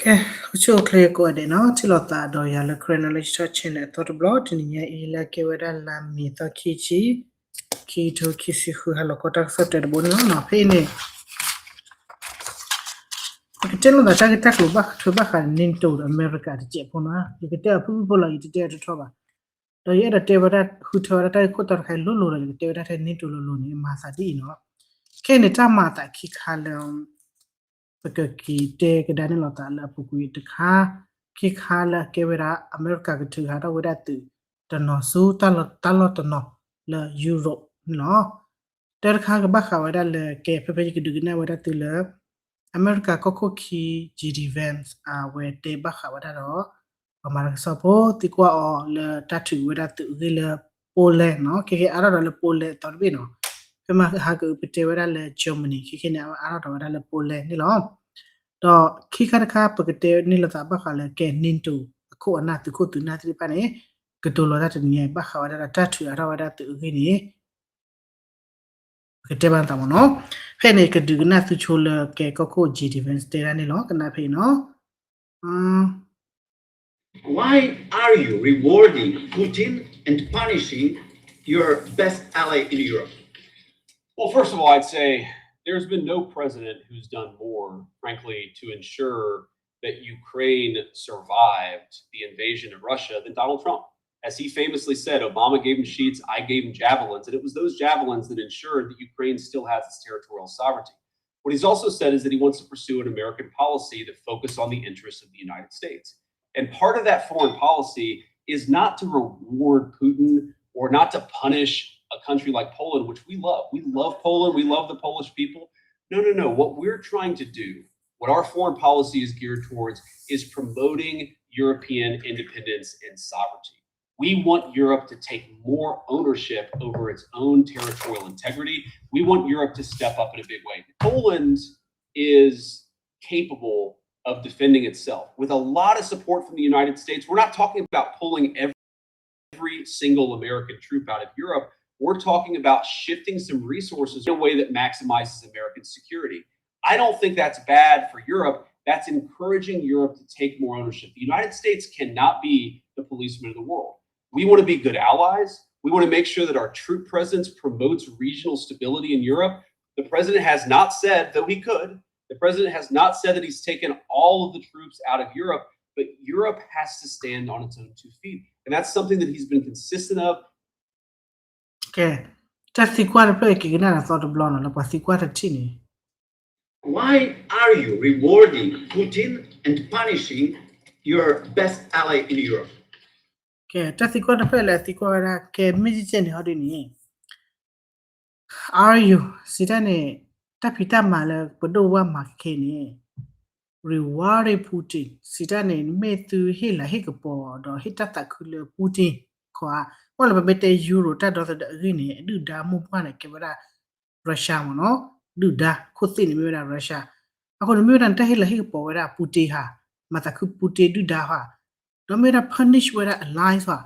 ကဲ, အိၣ်ဆူၣ်အိၣ်ချ့ကိးဂၤဒဲးနီၤ, ထံၣ်လိာ်သးဒီးယၤလၢ Karen Knowledge Talk Channel အသီတဘျီ, တနံၤညါအံၤလၢအကဲဝဲဒၣ်လါမ့ၤသီခံဆံ, ခံကထိခံဆံဃု ဟါလီၤခီတၢ်ကစီၣ်တဲတဘိန့ၣ်လီၤနီၤ. ဖဲအံၤန့ၣ် ပကတဲလိာ်သးတၢ်ဂ့ၢ်တၢ်ကျိၤဘၣ်ထွဲဘၣ်ဃး NATO ဒီးအမဲရကၤတစဲးဖိနီၤ, ယကတဲအီၤဖုၣ်ဖုၣ်ဖိလီၤ, ယတတဲအီၤထီထီဘၣ်. ဒီးယအဲၣ်ဒိးတဲဝဲဒၣ် ဃုထၢဝဲဒၣ်တၢ်ဂ့ၢ်ခိၣ်တီတခါအံၤလိၤလိၤဒီး ယကတဲဝဲဒၣ်ထဲ NATO လိၤလိၤန့ၣ် မၤသးဒ်အံၤနီၤ. ခဲအံၤန့ၣ် တၢ်မၤအသးခံခါလၢ ပကက့ၤတဲကဒါန့ၣ်လိာ်သးလၢအပူၤကွံာ်တခါ, ခံခါလၢအကဲဝဲဒၣ် အမဲရကၤကထုးဟးထီၣ်ဝဲဒၣ်သုးတနီၤဆူတၢ်လီၢ်တနီၤလၢ Europe န့ၣ်လီၤ. တၢ်တခါကဘၣ်ဃးဝဲဒၣ်လၢ ကဲ ဖဲဖဲယကဒုးကနၣ်ဝဲဒၣ်သုလၢ အမဲရကၤကီၢ်ခိၣ်ခံ J D Vance အဝဲတဲဘၣ်ဃးဝဲဒၣ်ဒီး ပှၤမၤတၢ်ကစီၣ်ဖိသံကွၢ်အီၤလၢတၢ်ထုးဝဲဒၣ်သုးအဂ့ၢ်လၢ Poland နီၤ, ခဲခဲအါထီၣ်ဒီးလၢ Poland အသီတဘ့ၣ်နီၤ. ဖဲမဟါကအုးပတဲဝဲဒၣ်လၢ Germany ခဲခဲန့ၣ် အဝဲအါထီၣ်ဒီးဝဲဒၣ်လၢ Poland န့ၣ်လီၤ. ဒီးခံခါတခါ ပကတဲန့ၢ်လိာ်သးဘၣ်ဃးလၢကဲ NATO အခိၣ်အနၢ်သုးခိၣ်သုးနၢ်သ့ၣ်တဖၣ်န့ၣ် ကတိၤလီၤတၢ်တနံၤညါအံၤ ဘၣ်ဃးဝဲဒၣ်ဒီးတၢ်ထုးအါထီၣ်ဝဲဒၣ်သုးအဂ့ၢ်န့ၣ် ပကတဲဘၣ်သးမ့ၢ်နီၤ. ဖဲန့ၣ် ကဒုးကနၣ်သုဆိလၢကဲကီၢ်ခိၣ် J D Vance တဲဒၣ်န့ၣ်လီၤ. ကနၣ်ဖဲအံၤနီၤ. Why are you rewarding Putin and punishing your best ally in Europe? Well, first of all, I'd say there's been no president who's done more, frankly, to ensure that Ukraine survived the invasion of Russia than Donald Trump. As he famously said, Obama gave him sheets, I gave him javelins, and it was those javelins that ensured that Ukraine still has its territorial sovereignty. What he's also said is that he wants to pursue an American policy that focuses on the interests of the United States. And part of that foreign policy is not to reward Putin or not to punish a country like Poland, which we love. We love Poland. We love the Polish people. No, no, no. What we're trying to do, what our foreign policy is geared towards, is promoting European independence and sovereignty. We want Europe to take more ownership over its own territorial integrity. We want Europe to step up in a big way. Poland is capable of defending itself with a lot of support from the United States. We're not talking about pulling every every single American troop out of Europe. We're talking about shifting some resources in a way that maximizes American security. I don't think that's bad for Europe. That's encouraging Europe to take more ownership. The United States cannot be the policeman of the world. We want to be good allies. We want to make sure that our troop presence promotes regional stability in Europe. The president has not said, though he could, the president has not said that he's taken all of the troops out of Europe, but Europe has to stand on its own two feet. And that's something that he's been consistent of. ကဲ, တၢ်သံကွၢ်တဖျၢၣ်အံၤ က့ၤကနၣ်ဒီးသီတဘျီနီၤ လၢပှၤသံကွၢ်တထံၣ်န့ၣ် Why are you rewarding Putin and punishing your best ally in Europe? ကဲ, တၢ်သံကွၢ်တဖျၢၣ်လၢအသံကွၢ်ဝဲဒၣ် ကဲ မ့ၢ်ကဲန့ၣ် ဟီဒ်န့ၣ် Are you စံးတၢ်န့ၣ် တၢ်ဖံးတၢ်မၤလၢပဒိၣ်ဝါမၤခဲန့ၣ် rewarding Putin စံးတၢ်န့ၣ် မ့ၢ်သုဟ့ၣ်လၤဟ့ၣ်ကပီၤဒီးဟ့ၣ်တၢ်သးခုလၢ Putin ခီဧါ, မ့ၢ်လၢပမ့ၢ်တဲ Euro တၢ်ဒီသဒၢအဂ့ၢ်န့ၣ် အဒုၣ်ဒါမိၢ်ပှၢ်န့ၣ် ကဲဝဲဒၣ် Russia မ့ၢ်နီၤ, ဒုၣ်ဒါခိၣ်သ့ၣ်န့ၣ်မ့ၢ်ဝဲဒၣ် Russia, အဃိန့ၣ်မ့ၢ်ဝဲဒၣ်နတၢ်ဟ့ၣ်လၤဟ့ၣ်ကပီၤဝဲဒၣ် Putin ဟါ, မၤသးခု Putin ဒုၣ်ဒါဟါ, ဒီးမ့ၢ်ဝဲဒၣ် punish ဝဲဒၣ် allies ဟါ,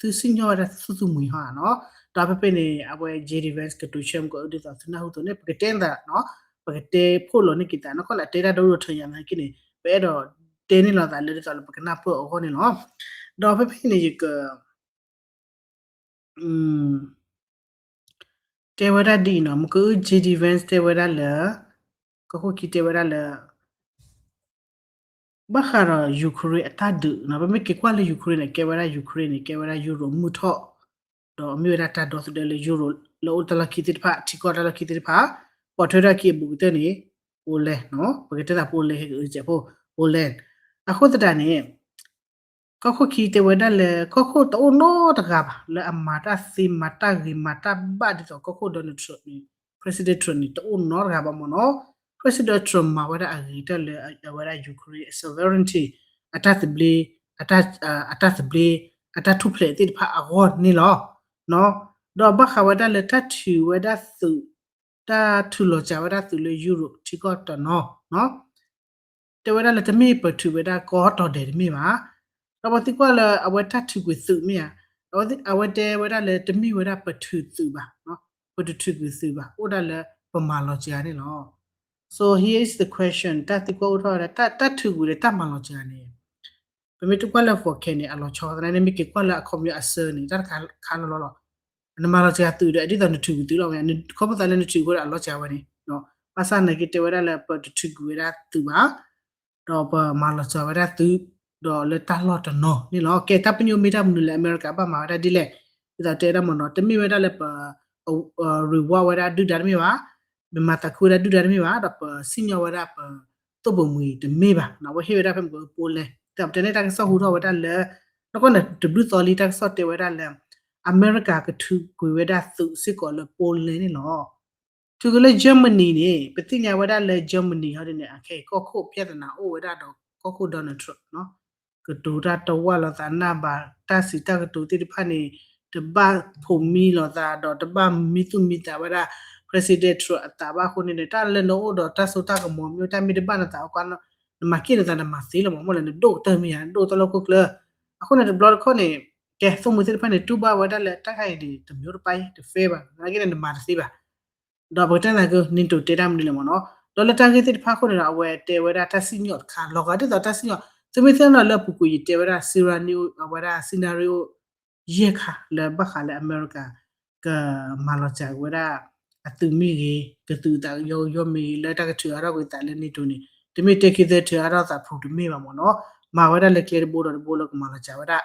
သုစံၣ်ညီၣ်ဝဲဒၣ်သုသူၣ်မံၤဟါနီၤ, ဒီးဖဲဖဲန့ၣ် အဝဲ J D Vance ကတိၤဆၢမုၢ်ကီး ဒ်သိးသုနၢ်ဟူသိးန့ၣ် ပကတဲသးနီၤ, ပကတဲဖှိၣ်လီၤန့ၢ်က့ၤသးနီၤ, ခီလၢအတဲတၢ်ဒိၣ်ဒိၣ်ထၢညါနာ်က့န့ၣ် ပအဲၣ်ဒိးတဲန့ၢ်လီၤသးလၢဒ်သိးလၢပကနၢ်ပၢၢ်အဂီၢ်န့ၣ်လီၤ. ဒီးဖဲဖဲန့ၣ်ယက တဲဝဲဒၣ်ဒ်အံၤနီၤ, မုၢ်က J D Vance တဲဝဲဒၣ်လၢ ကီၢ်ခိၣ်ခံတဲဝဲဒၣ်လၢ ဘၣ်ဃးဒီး Ukraine အတၢ်ဒုးနီၤ, ပမ့ၢ်က့ၤကွၢ်လၢ Ukraine န့ၣ် ကဲဝဲဒၣ် Ukraine န့ၣ် ကဲဝဲဒၣ် Europe မုၢ်ထီၣ်, ဒီးမ့ၢ်ဝဲဒၣ်တၢ်ဒီသဒၢလၢ Europe လၢအိၣ်တၢ်လီၢ်ခံသ့ၣ်တဖၣ် ထံကီၢ်တၢ်လီၢ်ခံသ့ၣ်တဖၣ်, ပိာ်ထွဲထီၣ်ခံအဘူးကတၢၢ်န့ၣ် Poland နီၤ, ပကတဲသး Poland ဟဲက့ၤစဲးဖိ Poland, အဃိသတးန့ၣ် ကီၢ်ခိၣ်ခံတဲဝဲဒၣ်လၢ ကီၢ်ခိၣ်တအိၣ်နီတဂၤဘၣ် လၢအမၤတၢ်သ့မၤတၢ်ဂ့ၤမၤတၢ်ဘၣ်ဒ်သိးကီၢ်ခိၣ် Donald Trump န့ၣ်, President Trump န့ၣ် တအိၣ်နီတဂၤဘၣ်မ့ၢ်နီၤ, President Trump မၤဝဲဒၣ်အဂ့ၤတၢ်လၢအဝဲဒၣ် Ukraine sovereignty အတၢ်သဘျ့, အတၢ်သဘျ့, အတၢ်ထူၣ်ဖျဲးသ့ၣ်တဖၣ်အဂီၢ်န့ၣ်လီၤ. ဒီးဘၣ်ဃးဝဲဒၣ်လၢတၢ်ထုးဝဲဒၣ်သုး, တၢ်ထုးလီၤစှၤဝဲဒၣ်သုးလၢ Europe ထံကီၢ်တနီၤ တဲဝဲဒၣ်လၢတမ့ၢ်ပထုးဝဲဒၣ်ကီၢ်တီၤဒဲးတမ့ၢ်ဘၣ်. ဒီးပှၤသံကွၢ်လၢအဝဲတၢ်ထုးကွံာ်သုးမ့ၢ်ဧါ, အဝဲတဲဝဲဒၣ်လၢတမ့ၢ်ဝဲဒၣ်ပထုးသုးဘၣ်, ပတထုးကွံာ်သုးဘၣ်, အိၣ်ဒၣ်လၢပမၤလီၤစှၤန့ၣ်လီၤ. So here is the question, တၢ်သံကွၢ်အိၣ်ထီၣ်ဝဲဒၣ် တၢ်ထုးကွံာ်ဒီးတၢ်မၤလီၤစှၤန့ၣ် ပမ့ၢ်တကွၢ်လၢ fork န့ၣ် အလီၤဆီသနာ်က့ မ့ၢ်က့ၤကွၢ်လၢအခီပညီအဆၢန့ၣ် တၢ်တခါခါလီၤလီၤလီၤ. နမၤလီၤစှၤသုးဒီး ဒ်သိးနထုးကွံာ်သုးလီၤဝဲ ခီဖျိသးလၢနထုးကွံာ်ဒီးအလီၤစှၤဝဲန့ၣ် ဘၣ်ဆၣ်သနာ်က့တဲဝဲဒၣ်လၢပတထုးကွံာ်ဝဲဒၣ်သုးဘၣ် ဒီးပမၤလီၤစှၤဝဲဒၣ်သုး ဒီးလၢတၢ်လီၢ်တနီၤန့ၣ်လီၤ. ကဲ တၢ်ပညိၣ်မ့ၢ်တၢ်မနုၤလဲၣ် အမဲရကၤဘၣ်မၤဝဲဒၣ်ဒ်လဲၣ် ဒ်သိးတဲဝဲဒၣ်မ့ၢ်နီၤ တမ့ၢ်ဝဲဒၣ်လၢပ reward ဝဲဒၣ်ဒုၣ်ဒါတမ့ၢ်ဘၣ်, မ့ၢ်မၤသးခုဝဲဒၣ်ဒုၣ်ဒါတမ့ၢ်ဘၣ်, ဒီးပစံၣ်ညီၣ်ဝဲဒၣ်ပသိၣ်ပိာ်မှံၤတမ့ၢ်ဘၣ်. အဝဲဟ့ၣ်ဝဲဒၣ်ဖဲမ့ၢ်က Poland တၢ်ပတဲန့ၣ် တၢ်ကစီၣ်ဟူထီၣ်ဝဲဒၣ်လၢ နကွၢ်န့ၣ် တဘျုးသီလံ တၢ်ကစီၣ်တဲဝဲဒၣ်လၢ အမဲရကၤကထုးကွံာ်ဝဲဒၣ်သုးစ့ၢ်ကီးလၢ Poland န့ၣ်လီၤ. ထုးကွံာ်လၢ Germany န့ၣ် ပသ့ၣ်ညါဝဲဒၣ်လၢ Germany ဟီဒ်န့ၣ် အခဲအံၤကီၢ်ခိၣ်ပြဿနာအိၣ်ဝဲဒၣ်ဒီးကီၢ်ခိၣ် Donald Trump နီၤ ကတိၤတၢ်တဝၢ်လိာ်သး နၢ်ဘၣ်တၢ်စံးတၢ်ကတိၤသ့ၣ်တဖၣ်န့ၣ် တဘၣ်ဖိးမံလိာ်သးဒီးတဘၣ်မံသူၣ်မံသးဝဲဒၣ် President Trump အသးဘၣ်အဃိန့ၣ်န့ၣ် တၢ်လၢနအိၣ်ဒီးတၢ်စိတၢ်ကမီၤမ့ၢ်တၢ်မ့ၢ်တဘၣ်နသးအကွၢ် နမၤက့ၣ်နသးနမၤသ့လီၤမး မ့ၢ်လဲၣ် နဒိၣ်ကတၢၢ်မ့ၢ်ဧါ နဒိၣ်တၢ်လၢခိၣ်ကျၢၢ်. အဃိန့ၣ် တဘျီတခီၣ်န့ၣ် ကဲ သိၣ်မှံၤသ့ၣ်တဖၣ်န့ၣ် တူၢ်ဘၣ်ဝဲဒၣ်လၢတၢ်ခါအံၤန့ၣ် တမျိုးတပါ တ fair ဘၣ် သနာ်က့န့ၣ် နမၤတသ့ဘၣ် ဒီးပကတဲသးက့ NATO တဲတၢ်မနုၤလဲၣ်မ့ၢ်နီၤ. ဒီးလၢတၢ်ဂ့ၢ်သ့ၣ်တဖၣ်အဃိန့ၣ်ဒီး အဝဲတဲဝဲဒၣ်တၢ်စံၣ်ညီၣ်တခါ လီၤဂာ်ဒ်သိးတၢ်စံၣ်ညီၣ် သုမ့ၢ်သ့ၣ်နီၣ်လၢအပူၤကွံာ် ယတဲဝဲဒၣ် scenario အဝဲဒၣ် scenario ယဲၢ်ခါ လၢဘၣ်ဃးလၢအမဲရကၤ ကမၤလီၤစှၤဝဲဒၣ် အသုးမ့ၢ်ဂ့ၤ ကသုးသးယီယီမ့ၢ်ဂ့ၤ လၢတၢ်ကထုးအါထီၣ်ကွံာ်သးလၢ NATO န့ၣ် တမ့ၢ်တဲခံသၢထုးအါထီၣ်သးဖုးတမ့ၢ်ဘၣ်မ့ၢ်နီၤ. မၤဝဲဒၣ်လၢကျဲတဘိဒီးတဘိလၢကမၤလီၤစှၤဝဲဒၣ်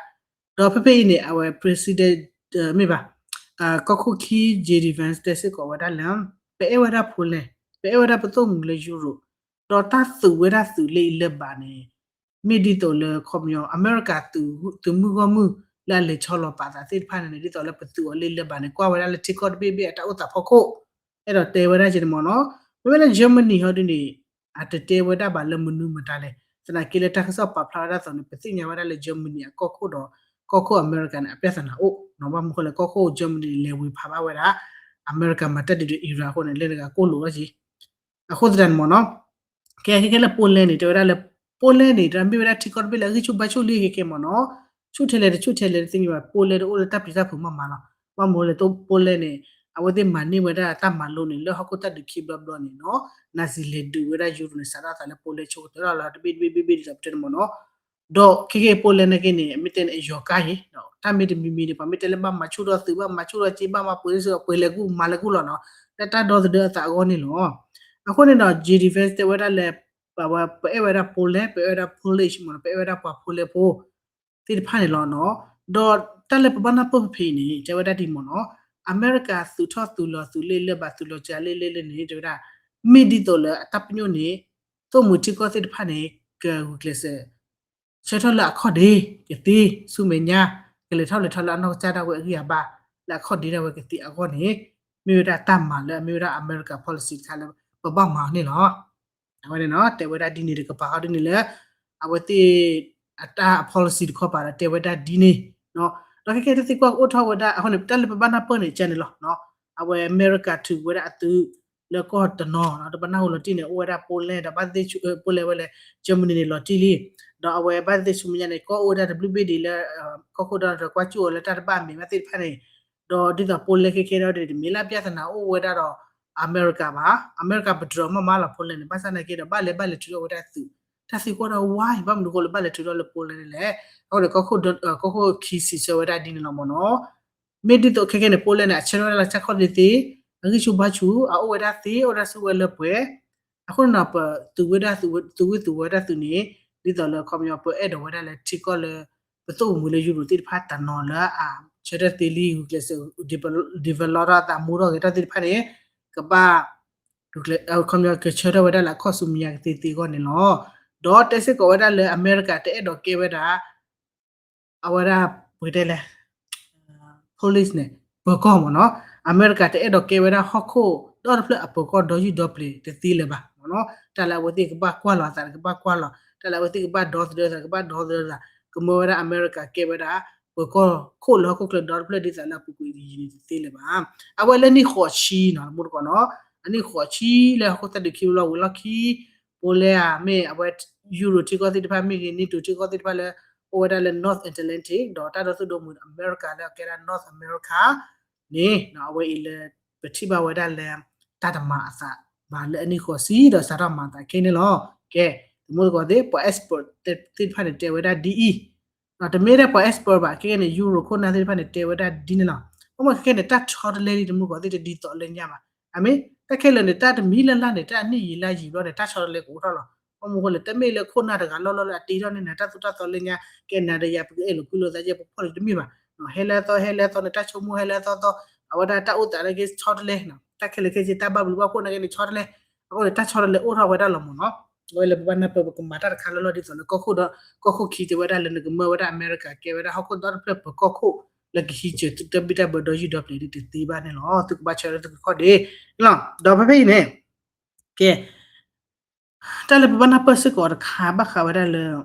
ဒီးဖဲဖဲအံၤန့ၣ် အဝဲ president မ့ၢ်ဘၣ် ကီၢ်ခိၣ်ခံ J D Vance တဲစ့ၢ်ကီးဝဲဒၣ်လၢ ပအဲၣ်ဝဲဒၣ် Poland ပအဲၣ်ဝဲဒၣ်ပသိၣ်မှံၤလၢ Europe ဒီးတၢ်သုးဝဲဒၣ်သုးလၢအံၤလၢဘၣ်န့ၣ် မ့ၢ်ဒ်သိးလၢခီပညီ အမဲရကၤသုးမုၢ်ဂီၢ်မုၢ်လၢအလဲၤဆီလီၤပာ်သးသ့ၣ်တဖၣ်န့ၣ် ဒ်သိးလၢပသုးအီၤလၢအံၤလၢဘၣ်န့ၣ် ကွၢ်ဝဲဒၣ်လၢထံကီၢ်တဘ့ၣ်ဘ့ၣ်အတၢ်အိၣ်သးဖီခိၣ် အဲၣ်ဒိးတဲဝဲဒၣ်က့န့ၣ်မ့ၢ်နီၤ. မ့မ့ၢ်လၢ Germany ဟီဒ်န့ၣ် အတတဲဝဲဒၣ်ဘၣ်လၢမနုၤမတၤလဲၣ် သနာ်က့လၢတၢ်ကစီၣ်ပာ်ဖျါဝဲဒၣ်အသိးန့ၣ် ပသ့ၣ်ညါဝဲဒၣ်လၢ Germany အကီၢ်ခိၣ်ဒီး ကီၢ်ခိၣ်အမဲရကၤန့ၣ် အပြဿနာအိၣ်နီၤ. ဘၣ်မနုၤဃိလဲၣ် ကီၢ်ခိၣ် Germany န့ၣ် လဲၤဝ့ၤဖးဘၣ်ဝဲဒၣ် အမဲရကၤမၤတၢ်ဒ်ဒီး Iran အဃိန့ၣ် လၢတဂၤကိၢ်လိာ်ထီၣ်က့ အဃိသတးန့ၣ်မ့ၢ်နီၤ ကဲ ခဲခဲလၢ Poland န့ၣ် တဲဝဲဒၣ်လၢ Poland န့ၣ် တမ့ၢ်ဝဲဒၣ်ထံကီၢ်တဘ့ၣ်လၢအဂံၢ်ဆူၣ်ဘါဆူၣ်လံခဲခဲမ့ၢ်နီၤ. ဆူၣ်ထဲလဲၣ်တဆူၣ်ထဲလဲၣ်တသ့ၣ်ညါဘၣ် Poland တအိၣ်လၢတၢ်ပျံၤတၢ်ဖုးမးမးလီၤ. ဘၣ်မနုၤလဲၣ် Poland န့ၣ် အဝဲသ့ၣ်မၤန့ၢ်ဝဲဒၣ်တၢ်မၤလိန့ၣ် လၢဟီၣ်ခိၣ်တၢ်ဒုးခံဘျီဘျီန့ၣ်နီၤ Nazi လဲၤဒုးဝဲဒၣ် Europe န့ၣ် စးထီၣ်သးလၢ Poland ဆိကတၢၢ်လီၤလီၤ တဘ့ၣ်တဘ့ၣ်ဘ့ၣ်ဘ့ၣ်ဒ်သိးပတဲန့ၣ်မ့ၢ်နီၤ. ဒီးခဲခဲ Poland နာ်က့န့ၣ် မ့ၢ်တဲန့ၣ် အယီၤကါယံၤ တၢ်မ့ၢ်တမံၤမံၤန့ၣ် ပှၤမ့ၢ်တဲလၢဘၣ်မၤဆူၣ်ထီၣ်သုး ဘၣ်မၤဆူၣ်ထီၣ်က့ ဘၣ်မၤပှဲၤစ့ၢ်ကီး ပှဲၤလဲၤကူၣ် မၤလဲၤကူၣ်လီၤနီၤ လၢတၢ်ဒီသဒၢအသးအဂီၢ်န့ၣ်လီၤ. အဃိန့ၣ်ဒီး J D Vance တဲဝဲဒၣ်လၢ ပဝဲပအဲၣ်ဝဲဒၣ် Poland ပအဲၣ်ဝဲဒၣ် Polish မ့ၢ်နီၤ ပအဲၣ်ဝဲဒၣ်ပှၤ Poland ဖိ သ့ၣ်တဖၣ်န့ၣ်လီၤနီၤ. ဒီးတၢ်လၢပဘၣ်နၢ်ပၢၢ်ဖဲအံၤန့ၣ် တဲဝဲဒၣ်ဒ်မ့ၢ်နီၤ အမဲရကၤသုးထီၣ်သုးလီၤသုးလၢလၢဘၣ်သုးလီၤစှၤလၢလၢလၢန့ၣ် တဲဝဲဒၣ် မ့ၢ်ဒ်သိးလၢအတၢ်ပညိၣ်န့ၣ် သိၣ်မှံၤထံကီၢ်သ့ၣ်တဖၣ်န့ၣ် ကဂုာ်ကျဲးစၢး ဆၢထၢၣ်လၢအခီၣ်ဒ့ ကသ့ ဆူမဲာ်ညါ ကလဲၤထီၣ်လဲၤထီလၢအနီၢ်ကစၢ်ဒၣ်ဝဲအဂံၢ်အဘါ လၢအခီၣ်ဒ့ဒၣ်ဝဲကသ့အဂီၢ်န့ၣ် မ့ၢ်ဝဲဒၣ်တၢ်မၤလၢအမ့ၢ်ဝဲဒၣ်အမဲရကၤ policy တခါလၢ ပဘၣ်မၤအီၤန့ၣ်လီၤ. အဝဲန့ၣ်နီၤ တဲဝဲဒၣ်ဒ်န့ၣ်တကပၤဃီဒ်န့ၣ်လၢ အဝဲသ့ၣ် အတၢ် policy တခီပၤဒီးတဲဝဲဒၣ်ဒ်န့ၣ် ဒီးခဲကဲတသံကွၢ်ကအိၣ်ထီၣ်ဝဲဒၣ် အဃိန့ၣ် တၢ်လၢပဘၣ်နၢ်ပၢၢ်န့ၣ် ကန့ၣ်လီၤ. အဝဲအမဲရကၤထုးဝဲဒၣ်အသုး လၢကီၢ်တနီၤ တဘၣ်နၢ်ဟူလီၤတံၢ်န့ၣ် အိၣ်ဝဲဒၣ် Poland ဒီးဘၣ်သ့ၣ်သ့ၣ် Poland ဝဲလဲၣ် Germany န့ၣ် လီၤတံၢ်လံ ဒီးအဝဲဘၣ်သ့ၣ်သ့ၣ်ဆူမဲာ်ညါန့ၣ် ကီၢ်အိၣ်ဝဲဒၣ်တဘျုးဘ့ၣ်ဒံးလၢ ကီၢ်ခိၣ်ဒီးကွၢ်ကၠူၣ်အီၤလၢတၢ်တဘၣ်အမဲာ်ဘၣ်သ့ၣ်တဖၣ်န့ၣ် ဒီးဒ်သိး Poland ခဲခဲဒီး တမ့ၢ်လၢ ပြဿနာ အိၣ်ဝဲဒၣ်ဒီး အမဲရကၤဘၣ်. အမဲရကၤပတြၢၤမးမးလီၤ Poland န့ၣ် ဘၣ်ဆၣ်သနာ်က့ဒီး ဘၣ်လဲၤဘၣ်လဲၤထုးထီၣ်ဝဲဒၣ်သုး တၢ်သံကွၢ်ဒီးဝါအံၤ ဘၣ်မနုၤအဃိလၢဘၣ်လဲၤထုးထီၣ်လၢ Poland န့ၣ်လဲၣ်. အဃိန့ၣ် ကီၢ်ခိၣ်ခံစံးဆၢဝဲဒၣ်ဒ်န့ၣ်လီၤမ့ၢ်နီၤ. မ့ၢ်ဒ်သိးခဲခဲန့ၣ် Poland န့ၣ် အဆၢထၢၣ်ဝဲဒၣ်လၢကစၢ်ခီၣ်ဒ့သ့, အဂံၢ်ဆူၣ်ဘါဆူၣ်, အအိၣ်ဝဲဒၣ်သ့, အိၣ်ဒၣ်စုကဝဲၤလၢပှဲၤ, အဃိန့ၣ်ဒီး ပသုးဝဲဒၣ်သုးဝဲသုးဝဲဒၣ်သုးန့ၣ် ဒ်သိးလၢခီပညီ ပအဲၣ်ဒိးဝဲဒၣ်လၢထံကီၢ်လၢ ပသိၣ်ပမုာ်လၢယူရိၣ်သ့ၣ်တဖၣ်တနီၤလၢအဆၢထၢၣ်သ့လံ ဂုာ်ကျဲးစၢး develop ထီၣ်အသးမူထီၣ်ဂဲၤထီၣ်သ့ၣ်တဖၣ်န့ၣ် ကဘၣ် ခီပညီကဆၢထၢၣ်ဝဲဒၣ်လၢအခီၣ်ဆူမဲာ်ညါကသ့သ့အဂီၢ်န့ၣ်လီၤ. ဒီးတဲစ့ၢ်ကီးဝဲဒၣ်လၢအမဲရကၤတအဲၣ်ဒိးကဲဝဲဒၣ် အဝဲဒၣ်ပကတဲလဲၣ် police န့ၣ် ပၢၤကီၢ်မ့ၢ်နီၤ. အမဲရကၤတအဲၣ်ဒိးကဲဝဲဒၣ်ဟီၣ်ခိၣ်ဒီတဖျၢၣ်အပၢၤကီၢ် ဒီယူၢ်ဒီပျ့ၤတသ့လၢၤဘၣ်မ့ၢ်နီၤ. တၢ်လၢအဝဲသ့ၣ်ကဘၣ်ကွၢ်လီၤအသးန့ၣ် ကဘၣ်ကွၢ်လီၤ, တၢ်လၢအဝဲသ့ၣ်ကဘၣ်ဒီသဒၢသး ကဘၣ်ဒီသဒၢသး, ကမၢဝဲဒၣ်အမဲရကၤကဲဝဲဒၣ် ပၢၤကီၢ်ခိၣ်လၢဟီၣ်ခိၣ်ချၢဒီတဖျၢၣ်ဒ်သိးလၢအပူၤကွံာ်ယံာ်န့ၣ်တသ့လၢၤဘၣ်. အဝဲလၢနံၣ်ဃိးဆံနီၤ တမူတကိးနီၤ, အနံၣ်ဃိးဆံလၢဟီၣ်ခိၣ်သၢဒုးခံဘျီဝံၤလီၢ်ခံ ပူၤလဲၣ်ဧါ မ့ၢ်အဝဲ ယူရိၣ်ထံကီၢ်သ့ၣ်တဖၣ်မ့ၢ်ဂ့ၤ NATO ထံကီၢ်သ့ၣ်တဖၣ်လၢ အိၣ်ဝဲဒၣ်လၢ North Atlantic ဒီးတၢ်ဒီသဒၢမုၢ်အမဲရကၤလၢအကဲဒၣ် North America န့ၣ် အဝဲအံၤလၢ ပထံၣ်ဘၣ်ဝဲဒၣ်လၢ တၢ်တမၤအသး ဘၣ်လၢအနံၣ်ဃိးဆံဒီးစးထီၣ်မၤသးခဲန့ၣ်လီၤ. ကဲ, တမူတကိးသ့ၣ် ပှၤ expert သ့ၣ်တဖၣ်န့ၣ် တဲဝဲဒၣ်ဒ်အံၤ, တမ့ၢ်ထဲပှၤ expert ဘၣ်, ခဲကဲန့ၣ် Euro ခိၣ်နၢ်သ့ၣ်တဖၣ်န့ၣ် တဲဝဲဒၣ်ဒ်န့ၣ်လီၤ. ဘၣ်မနုၤခဲကဲန့ၣ် တၢ်ဆီတလဲလံ တမူတကိးသ့ၣ် တဒ်သိးလၢညါဘၣ်. အမ့ၢ် တၢ်ခဲလၢာ်န့ၣ် တၢ်တမံၤလၢ်လၢ်န့ၣ် တၢ်အနံၣ်ယံာ်လါယံာ်ဘျီန့ၣ် တၢ်ဆီတလဲကအိၣ်ထီၣ်လီၤ. ဘၣ်မနုၤဃိလဲၣ် တမ့ၢ်လၢခိၣ်နၢ်တဂၤလီၢ်လီၢ်လၢအတ့ထီၣ်န့ၢ်နၤတၢ်သိၣ်တၢ်သီလၢညါ, ကဲနၤဒီးယၤ ပကအဲၣ်လိာ်ကွံလိာ်သးယဲ ပဖီၣ်လံတမ့ၢ်ဘၣ်. ဟဲလၢအသီ ဟဲလၢအသီန့ၣ် တၢ်ဆိကမိၣ်ဟဲလၢအသီသီ, အဝဲဒၣ်တၢ်အိၣ်သးလၢကဆီတလဲ, တၢ်ခဲလၢာ်ခဲဆ့ တၢ်ဘၣ်ဘျုးဘၣ်ဖှိၣ်နာ်က့န့ၣ် ဆီတလဲ. အဃိန့ၣ် တၢ်ဆီတလဲအိၣ်ထီၣ်ဝဲဒၣ်လီၤမ့ၢ်နီၤ. အဝဲလၢပဘၣ်နၢ်ပၢၢ် ပကမၤတၢ်တခါလၢလီၢ်ဒ်သိးလၢကီၢ်ခိၣ်ဒီး ကီၢ်ခိၣ်ခံတဲဝဲဒၣ်လၢနကမၢဝဲဒၣ်အမဲရကၤ ကဲဝဲဒၣ်ဟီၣ်ခိၣ်ဒီတဖျၢၣ်ပၢၤကီၢ်ခိၣ် လၢကဟံးစၢၤတၢ်ဘံၣ်တၢ်ဘၢဒီယုၢ်ဒီပျ့ၤဒ်တသ့ဘၣ်န့ၣ်လီၤ. သုကဘၣ်ဆၢထၢၣ်လၢသုကခီၣ်ဒ့လီၤ. ဒီးဖဲဖဲအံၤန့ၣ် ကဲ တၢ်လၢပဘၣ်နၢ်ပၢၢ်စ့ၢ်ကီးတခါ ဘၣ်ဃးဝဲဒၣ်လၢ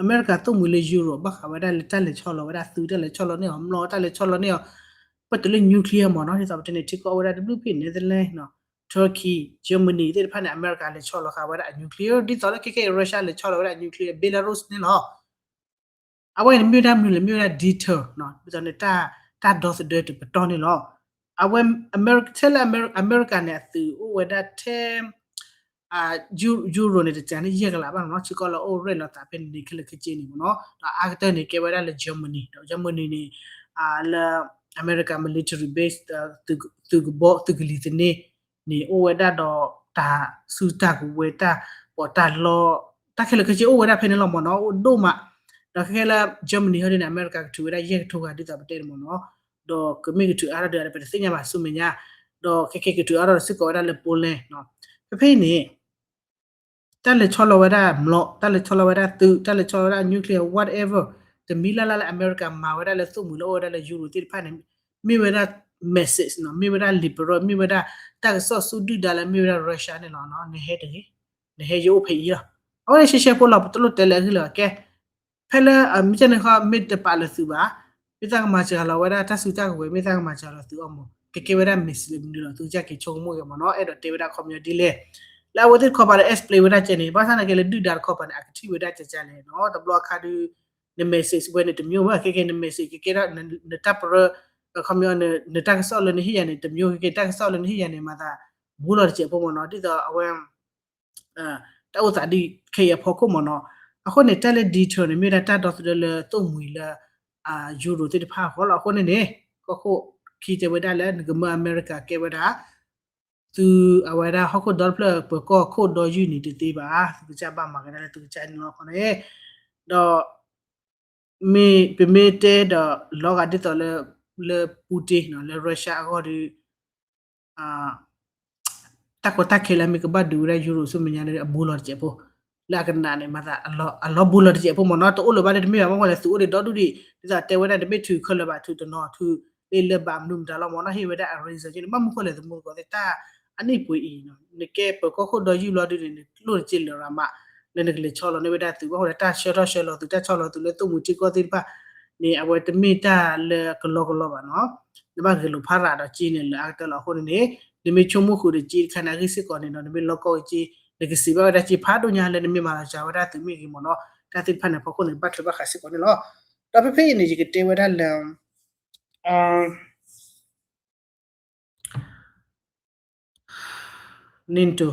အမဲရကၤသိၣ်မှံၤလၢ Europe ဘၣ်ဃးဝဲဒၣ်လၢတၢ်လဲၤဆီလီၤဝဲဒၣ်သုး တၢ်လဲၤဆီလီၤန့ၢ်အီၤ မျီ တၢ်လဲၤဆီလီၤန့ၢ်အီၤ ပတုၤလၢ nuclear မ့ၢ်နီၤ. ဒ်သိးပတဲန့ၣ် ထံကီၢ်အိၣ်ဝဲဒၣ်တဘျုးဖဲ Netherlands နီၤ, Turkey, Germany သ့ၣ်တဖၣ်န့ၣ် အမဲရကၤလဲၤဆီလီၤဃာ်ဝဲဒၣ်အ nuclear ဒ်သိးလၢခဲကဲ Russia လဲၤဆီလီၤဝဲဒၣ်အ nuclear, Belarus န့ၣ်လီၤ. အဝဲန့ၣ်မ့ၢ်ဝဲဒၣ်မနုၤလဲၣ်, မ့ၢ်ဝဲဒၣ် detour နီၤ, ဒ်သိးန့ၣ် တၢ်ဒီသဒၢတပတီၢ်န့ၣ်လီၤ. အဝဲ ထဲလၢအမဲရကၤန့ၣ် အသုးအိၣ်ဝဲဒၣ်ထဲ Euro န့ၣ် တကးန့ၣ် ယဲၢ်ကလးဘၣ်နီၤ, ထံကီၢ်လၢအအိၣ်ရဲၣ်လီၤသးဖဲန့ၣ်န့ၣ် ခဲလၢာ်ခဲဆ့န့ၣ်မ့ၢ်နီၤ. ဒီးအါကတၢၢ်န့ၣ် ကဲဝဲဒၣ်လၢ Germany ဒီး Germany န့ၣ် လၢ အမဲရကၤ military base သုးကဘီ သုးကလံၤသန့န့ၣ် အိၣ်ဝဲဒၣ်ဒီးတၢ်စုတၢ်ကဝဲၤ တၢ်ပီးတၢ်လီ တၢ်ခဲလၢာ်ခဲဆ့အိၣ်ဝဲဒၣ်ဖဲန့ၣ်လီၤမ့ၢ်နီၤ, အိၣ်ဒိၣ်မး. ဒီးခဲခဲလၢ Germany ဟီဒ်န့ၣ် အမဲရကၤကထုးဝဲဒၣ်ယဲၢ်ကထိဂၤ ဒ်သိးပတဲန့ၣ်မ့ၢ်နီၤ, ဒီးကမ့ၢ်ကထုးအါထီၣ်ဒီး ပတသ့ၣ်ညါဘၣ်ဆူမဲာ်ညါ, ဒီးခဲခဲကထုးအါထီၣ်ဒီးစ့ၢ်ကီးဝဲဒၣ်လၢ Poland နီၤ. ဖဲဖဲအံၤန့ၣ် တၢ်လဲၤဆီလီၤဝဲဒၣ်မျီ, တၢ်လဲၤဆီလီၤဝဲဒၣ်သုး, တၢ်လဲၤဆီလီၤဝဲဒၣ် nuclear, whatever, တမံၤလၢ်လၢ်လၢအမဲရကၤမၤဝဲဒၣ်လၢသိၣ်မှံၤလၢအိၣ်ဝဲဒၣ်လၢ Euro သ့ၣ်တဖၣ်န့ၣ် မ့ၢ်ဝဲဒၣ် message နီၤ, မ့ၢ်ဝဲဒၣ် liberal, မ့ၢ်ဝဲဒၣ်တၢ်ကစီၣ်ဆူဒုၣ်ဒါလၢမ့ၢ်ဝဲဒၣ် Russia န့ၣ်လီၤ. နဟဲတဂ့ၤ, နဟဲယအိၣ်ဖဲအံၤလီၤ. အဝဲန့ၣ်ရှဲရှဲဖိလီၤ, ပတလိၣ်တဲလၢအဂ့ၢ်လၢၤဘၣ်. ကဲ ဖဲလၢ မ့ၢ်ကဲန့ၣ်ဃီ မ့ၢ်တပာ်လၢသုးဘၣ်, မ့ၢ်သးကမၤစှၤလီၤဝဲဒၣ်တၢ်စုတၢ်ကဝဲၤ, မ့ၢ်သးကမၤစှၤလီၤသုးအီၤမ့ၢ် ကကဲဝဲဒၣ် message လၢမနုၤလီၤ, သုကစၢ်က့ၤဆိကမိၣ်က့ၤမ့ၢ်နီၤ, အဲၣ်ဒိးတဲဝဲဒၣ်ခီပညီဒ်လဲၣ်. လၢအဝဲသ့ၣ်တခီပၤလၢ explain ဝဲဒၣ်ကဲန့ၣ် ဘၣ်ဆၣ်သနာ်က့လၢဒုၣ်ဒါတခီပၤန့ၣ် အကထံၣ်ဝဲဒၣ်ကဲကဲလဲၣ်နီၤ, တဘျီအခါဒီး န message ဝဲန့ၣ်တမျိုးမ့ၢ် ခဲကဲ န message ကကဲထီၣ် နတၢ်ပရၢ ခီပညီ နတၢ်ကစီၣ်လၢနဟ့ၣ်ယၤန့ၣ် တမျိုး ခဲကဲ တၢ်ကစီၣ်လၢနဟ့ၣ်ယၤန့ၣ် မၤသးဘူးလီၤတစဲးဖိမ့ၢ်နီၤ, ဒ်သိးအဝဲ တၢ်အိၣ်သးဒ်ခဲအံၤအဖီခိၣ်မ့ၢ်နီၤ. အဃိန့ၣ် တၢ်လၢ detour န့ၣ် မ့ၢ်ဝဲဒၣ်တၢ်ဒီသဒၢလၢသိၣ်မှံၤလၢ Euro သ့ၣ်တဖၣ်အဂီၢ်လီၤ. အဃိန့ၣ်န့ၣ် ကီၢ်ခိၣ်ခံတဲဝဲဒၣ်လၢ နကမၢအမဲရကၤကဲဝဲဒၣ် သုးအဝဲဒၣ်ဟီၣ်ခိၣ်ဒီတဖျၢၣ်ပၢၤကီၢ်ခိၣ်ဒီယုၢ်န့ၣ်တသ့ဘၣ်, သုကစၢ်ဘၣ်မၤကဒါလၢသုကစၢ်န့ၣ်လီၤ. အဃိန့ၣ် ဒီး မ့ၢ်ပမ့ၢ်တဲဒီးလီၤဂာ်ဒ်သိးလၢ လၢ Putin နီၤ လၢ Russia အဂီၢ်ဒီး တၢ်ကီတၢ်ခဲလၢအမ့ၢ်ကဘၣ်ဒုးဝဲဒၣ် Euro ဆူမဲာ်ညါန့ၣ် အဘူးလီၤတစဲးဖိ, လၢအကနးန့ၣ် မၤသးအလီၤဘူးလီၤတစဲးဖိမ့ၢ်နီၤ, တအိၣ်လၢၤဘၣ်ဒီးတမ့ၢ်ဘၣ်, မ့ၢ်ဝဲလဲၣ် သုးအိၣ်ဒံးဒီဒူၣ်ဒံး ဒ်သိးတဲဝဲဒၣ် တမ့ၢ်ထုးခဲလၢာ်ဘၣ် ထုးတနီၤ ထုးလၢလၢဘၣ်မနုၤမတၤလီၤမ့ၢ်နီၤ, ဟ့ၣ်ဝဲဒၣ်အ reason က့န့ၣ် ဘၣ်မနုၤဃိလဲၣ် သမူသကိးသ့ၣ် တၢ်အနံၣ်ပှ့ၤအံၤနီၤ နကဲပၢၤကီၢ်ခိၣ်ဒီယုၢ်လီၤဒုးန့ၣ် နလိၣ်တစဲးလၢၤရၤမး လၢနကလဲၤဆီလီၤန့ၢ်ဝဲဒၣ်သုး, ဘၣ်ဃိဒီးတၢ်ဆှၢထီၣ်ဆှၢလီၤသုး တၢ်ဆီလီၤသုးလၢသိၣ်မှံၤထံကီၢ်သ့ၣ်တဖၣ်န့ၣ် အဝဲတမ့ၢ်တၢ်လၢကလီကလီဘၣ်နီၤ, နဘၣ်ဂဲၤလိာ်ဖးရၤဒီးက့န့ၣ် လၢအကတၢၢ်လီၤ. အဃိန့ၣ်န့ၣ် နမ့ၢ်ဆိကမိၣ်ဃုာ်ဒီးက့တခါန့ၣ် အဂ့ၢ်စ့ၢ်ကီးန့ၣ်ဒီး နမ့ၢ်လီၢ်ကီၢ်က့ နကစံးဘၣ်ဝဲဒၣ်က့ဖးဒိၣ်ညါလၢနမ့ၢ်မၤလီၤစှၤဝဲဒၣ်သုးမ့ၢ်ဂ့ၤမ့ၢ်နီၤ, တၢ်သ့ၣ်တဖၣ်န့ၣ် အဖီခိၣ်န့ၣ် ဘၣ်ထွဲဘၣ်ဃးစ့ၢ်ကီးန့ၣ်လီၤ. ဒီးဖဲဖဲအံၤန့ၣ် ယကတဲဝဲဒၣ်လၢ NATO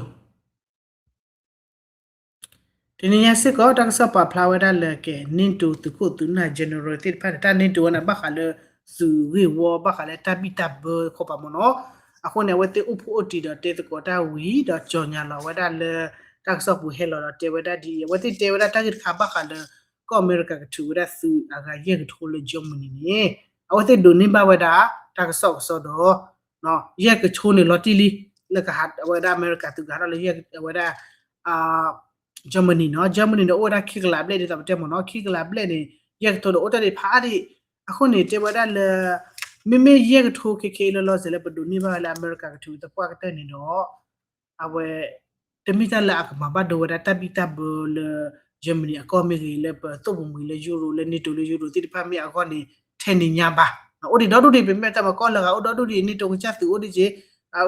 တနံၤညါစ့ၢ်ကီး တၢ်ကစီၣ်ပာ်ဖျါဝဲဒၣ်လၢကဲ NATO သုးခိၣ်သုးနၢ် general သ့ၣ်တဖၣ်န့ၣ် တၢ် NATO ဝဲန့ၣ် ဘၣ်ဃးလၢသုးဂ့ၢ်ဝီ ဘၣ်ဃးလၢတၢ်ဘံၣ်တၢ်ဘၢခီပၤမ့ၢ်နီၤ, အဃိန့ၣ် အဝဲသ့ၣ်အိၣ်ဖှိၣ်အိၣ်တံၢ်ဒီးတဲသကိးတၢ်ဝံၤဒီး ကြေညာလီၤဝဲဒၣ်လၢ တၢ်ကစီၣ်ပူၤဟဲလီၤဒီးတဲဝဲဒၣ်ဒ်အံၤ, အဝဲသ့ၣ်တဲဝဲဒၣ်တၢ်ဂ့ၢ်တခါဘၣ်ဃးလၢ ကီၢ်အမဲရကၤကထုးဝဲဒၣ်သုးအဂၤယဲၢ်ကထိလၢ Germany န့ၣ် အဝဲသ့ၣ်ဒိးန့ၢ်ဘၣ်ဝဲဒၣ် တၢ်ကစီၣ်ကစီဒီး ယဲၢ်ကထိန့ၣ်လီၤတံၢ်လံ လၢကဟးဝဲဒၣ်အမဲရကၤသုးကဟးထီၣ်လၢအဝဲဒၣ် Germany နီၤ, Germany န့ၣ်အိၣ်ဝဲဒၣ်ခံကလးဘျဲၣ်ဒ်သိးပတဲမ့ၢ်နီၤ, ခံကလးဘျဲၣ်န့ၣ် ယဲၢ်ကထိန့ၣ်အိၣ်တ့ၢ်ဒံးဖးဒံး, အဃိန့ၣ် တဲဝဲဒၣ်လၢ မ့မ့ၢ်ယဲၢ်ကထိခဲခဲအံၤလၢလီၤစဲးလၢပဒိးန့ၢ်ဘၣ်ဝဲလၢအမဲရကၤကထုးသပှၢ်ကတၢၢ်န့ၣ်ဒီး အဝဲ တမ့ၢ်တၢ်လၢအကမၤဘၣ်ဒိဝဲဒၣ်တၢ်ဘံၣ်တၢ်ဘၢလၢ Germany အကီၢ်မ့ၢ်ဂ့ၤ လၢပသိၣ်ပမှံၤလၢ Euro လၢ NATO လၢ Euro သ့ၣ်တဖၣ်မ့ၢ်အဂီၢ်န့ၣ် ထဲန့ၣ်ညါဘၣ်, အိၣ်ဒံးဒီဒူၣ်ဒံး ပမ့ၢ်တၢ်မၤကီၢ်လၢဂၤအိၣ်ဒီဒူၣ်ဒံး NATO ကစၢ်သုးအိၣ်ဒံး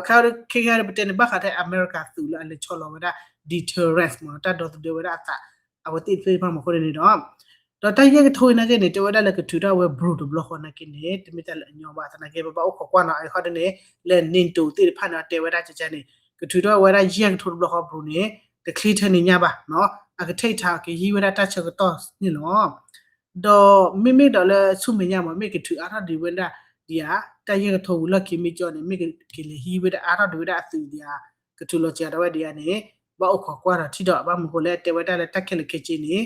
က့ ခဲခဲပတဲန့ၣ် ဘၣ်ဃးထဲအမဲရကၤသုးလၢအလဲၤဆီလီၤဝဲဒၣ် deterrence မ့ၢ်နီၤ တၢ်ဒီသဒၢဝဲဒၣ်အသး အဝဲသ့ၣ်တဖၣ်မ့ၢ်အဃိန့ၣ်ဒီး ဒီးတၢ်ယဲၢ်ကထိအံၤနာ်က့န့ၣ် တဲဝဲဒၣ်လၢကထုးထီၣ်ဝဲ Brussels တဘျီဃီနာ်က့န့ၣ် တမ့ၢ်တၢ်လၢအညီဘၣ် သနာ်က့ ပဘၣ်အိၣ်ခိးကွၢ်နီၤ အခီဒ်န့ၣ် လၢ NATO သ့ၣ်တဖၣ်န့ၣ် တဲဝဲဒၣ်ကကန့ၣ် ကထုးထီၣ်ဝဲဒၣ်ယဲၢ်ကထိတဘျီဃီ Brunei န့ၣ် တ clear ထဲန့ၣ်ညါဘၣ်နီၤ, အက take time ကဟံးဝဲဒၣ်တၢ်ဆၢကတီၢ်န့ၣ်လီၤ. ဒီးမ့မ့ၢ်ဒီးလၢဆူမဲာ်ညါမ့ၢ် မ့ၢ်ကထုးအါထီၣ်ဒံးဝဲဒၣ်ဒံးဧါ, တၢ်ယဲၢ်ကထိဝံၤလီၢ်ခံမ့ၢ်ကၠီန့ၣ် မ့ၢ်ကလဲၤဟံးဝဲဒၣ်အါထီၣ်ဒံးဝဲဒၣ်အသုးဒံးဧါ, ကထုးလီၤစှၤထီၣ်ဝဲဒံးဧါန့ၣ် ဘၣ်အိၣ်ခိးကွၢ်ဒီးထံၣ်ဒီး ဘၣ်မနုၤဃိလဲၣ်တဲဝဲဒၣ်လၢတၢ်ခဲလၢာ်ခဲဆ့န့ၣ်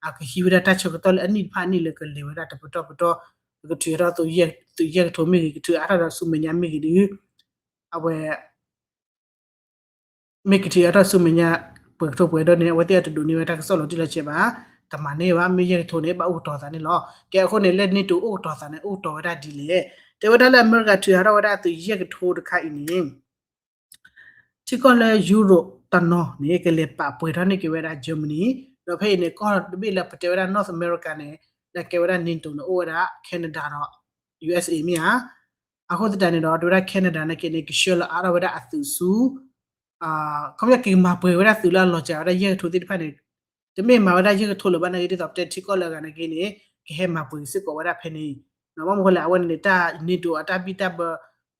အကဟံးဝဲဒၣ်တၢ်ဆၢကတီၢ်လၢအနံၣ်တဖၣ်အနံၣ်လၢကလဲၤဝဲဒၣ်တပတီၢ်ပတီၢ်, ကထုးထီၣ်သုးယဲၢ်ကထိမ့ၢ်ဂ့ၤ ကထုးအါထီၣ်ဒီးဆူမဲာ်ညါမ့ၢ်ဂ့ၤဒီး အဝဲ မ့ၢ်ကထုးအါထီၣ်ဆူမဲာ်ညါ ပှဲၤကထိပှဲၤဒီးန့ၣ် အဝဲသ့ၣ်အတဒိးန့ၢ်ဝဲတၢ်ကစီၣ်လီၤတံၢ်လီၤဆဲးဘၣ်, တမၤန့ၢ်ဘၣ်, မ့ၢ်ယဲၢ်ကထိန့ၣ် ဘၣ်အိၣ်ကတီၤသးန့ၣ်လီၤ. ကဲအဃိန့ၣ် လၢ NATO အိၣ်ကတီၤသးန့ၣ် အိၣ်ကတီၤဝဲဒၣ်ဒ်လဲၣ်, တဲဝဲဒၣ်လၢအမဲရကၤထုးအါထီၣ်ဝဲဒၣ်သုးယဲၢ်ကထိတခါအံၤန့ၣ် ထံကီၢ်လၢ Europe တနီၤန့ၣ် ကလဲၤပာ်ပှဲၤထီၣ်န့ၢ်က့ၤဝဲဒၣ် Germany, ဒီးဖဲအံၤန့ၣ် ကီၢ်တဘ့ၣ်လၢပတဲဝဲဒၣ် North America န့ၣ် လၢကဲဝဲဒၣ် NATO န့ၣ် အိၣ်ဝဲဒၣ် Canada ဒီး USA မ့ၢ်ဧါ. အဃိသတးန့ၣ်ဒီး တဲဝဲဒၣ် Canada နာ်က့န့ၣ် ကဆှၢလီၤအါထီၣ်ဝဲဒၣ်အသုးဆူ ခီပညီက့ၤမၤပှဲၤဝဲဒၣ်သုးလၢအလီၤစှၤဝဲဒၣ်ယဲၢ်ကထိသ့ၣ်တဖၣ်န့ၣ် တမ့ၢ်မၤဝဲဒၣ်ယဲၢ်ကထိလၢၤဘၣ်နာ်က့ ဒ်သိးပတဲထံကီၢ်လၢအဂၤနာ်က့န့ၣ် ကဟဲမၤပှဲၤစ့ၢ်ကီးဝဲဒၣ်ဖဲန့ၣ်, ဘၣ်မနုၤဃိလဲၣ် အဝဲန့ၣ်န့ၣ် တၢ် NATO အတၢ်ဘံၣ်တၢ်ဘၢ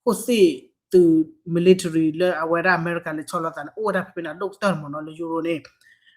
ခိၣ်သ့ၣ်သုး military လၢအဝဲဒၣ်အမဲရကၤလဲၤဆီလီၤသးန့ၣ် အိၣ်ဝဲဒၣ်ဖဲဖဲန့ၣ် အဒိၣ်ကတၢၢ်မ့ၢ်နီၤ လၢ Euro န့ၣ်,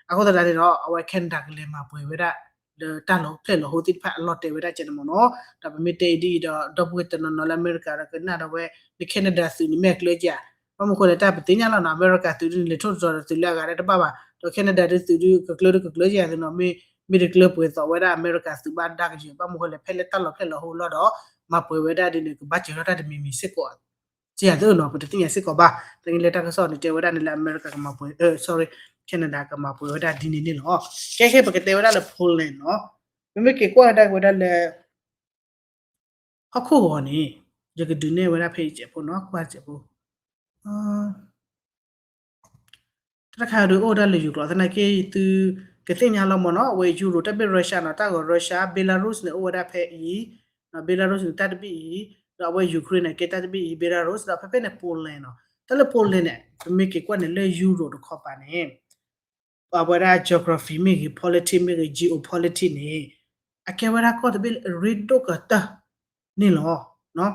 အဃိသတးန့ၣ်ဒီး အဝဲ Canada ကလဲၤမၤပှဲၤဝဲဒၣ် လၢတၢ်လီၤဖျဲၣ်လီၤဟိသ့ၣ်တဖၣ်အလီၢ်တဲဝဲဒၣ်ကဲန့ၣ်မ့ၢ်နီၤ, ဒီးပမ့ၢ်တဲအံၤဒ်အံၤဒီး ဒီပုၢ်ဝဲၢ်တနီၤနီၤလၢအမဲရကၤဒီးကနၣ်ဒီးဝဲ လၢ Canada သုးန့ၣ်မ့ၢ်အကျၢၤဧါ, ဘၣ်မနုၤဃိလဲၣ်တၢ်ပသ့ၣ်ညါလီၤနီၤ အမဲရကၤသုးဒ်န့ၣ် လဲၤထီၣ်တတီၤဒီးသုးလၢအဂၤတဘၣ်ဘၣ်, ဒီး Canada ဒ်သုးဒ်ကကျၢၤဒ်ကကျၢၤဧါသ့နီၤ မ့ၢ်တကျၢၤပှဲၤသိးဝဲဒၣ်အမဲရကၤသုးဘၣ်ဒၣ်ကယဲၢ် ဘၣ်မနုၤဃိလဲၣ် ဖဲလၢတၢ်လီၤဖျဲၣ်လီၤဟိလီၤဒီး မၤပှဲၤဝဲဒၣ်ဒ်န့ၣ် ကဘၣ်စၢၤထီၣ်တၢ်တမံၤမံၤစ့ၢ်ကီး ကဲသ့နီၤ ပတသ့ၣ်ညါစ့ၢ်ကီးဘၣ်, တနံၤလၢတၢ်ကစီၣ်န့ၣ်တဲဝဲဒၣ်န့ၣ်လၢအမဲရကၤကမၤပှဲၤ sorry Canada ကမၤပှဲၤဝဲဒၣ်ဒ်န့ၣ်န့ၣ်လီၤ. ကဲခဲပကတဲဝဲဒၣ်လၢ Poland နီၤ, ပမ့ၢ်က့ၤကွၢ်ဒၣ်ဝဲဒၣ်လၢ ဟီၣ်ခိၣ်ဂီၤန့ၣ် ယကဒုးနဲၣ်ဝဲဒၣ်ဖဲအံၤစဲးဖိနီၤ ကွၢ်စဲးဖိ တၢ်တခါဒီးအိၣ်ဝဲဒၣ်လၢ Ukraine သနာ်က့ သုကသ့ၣ်ညါလီၤမ့ၢ်နီၤ အဝဲ Euro တၢ်ဘ့ၣ် Russia နီၤ တၢ်ဂီၤ Russia Belarus န့ၣ် အိၣ်ဝဲဒၣ်ဖဲအံၤ, Belarus န့ၣ် တၢ်တဘ့ၣ်အံၤ, ဒီးအဝဲ Ukraine န့ၣ် ကဲတၢ်တဘ့ၣ်အံၤ Belarus ဒီးဖဲဖဲန့ၣ် Poland နီၤ, တၢ်လၢ Poland န့ၣ် ပမ့ၢ်က့ၤကွၢ်န့ၣ်လၢ Euro တခီပၤန့ၣ် အဝဲဒၣ် geography မ့ၢ်ဂ့ၤ politics မ့ၢ်ဂ့ၤ geopolitics န့ၣ် အကဲဝဲဒၣ်ကီၢ်တဘ့ၣ်လၢအရ့ဒိၣ်ကတၢၢ်န့ၣ်လီၤ.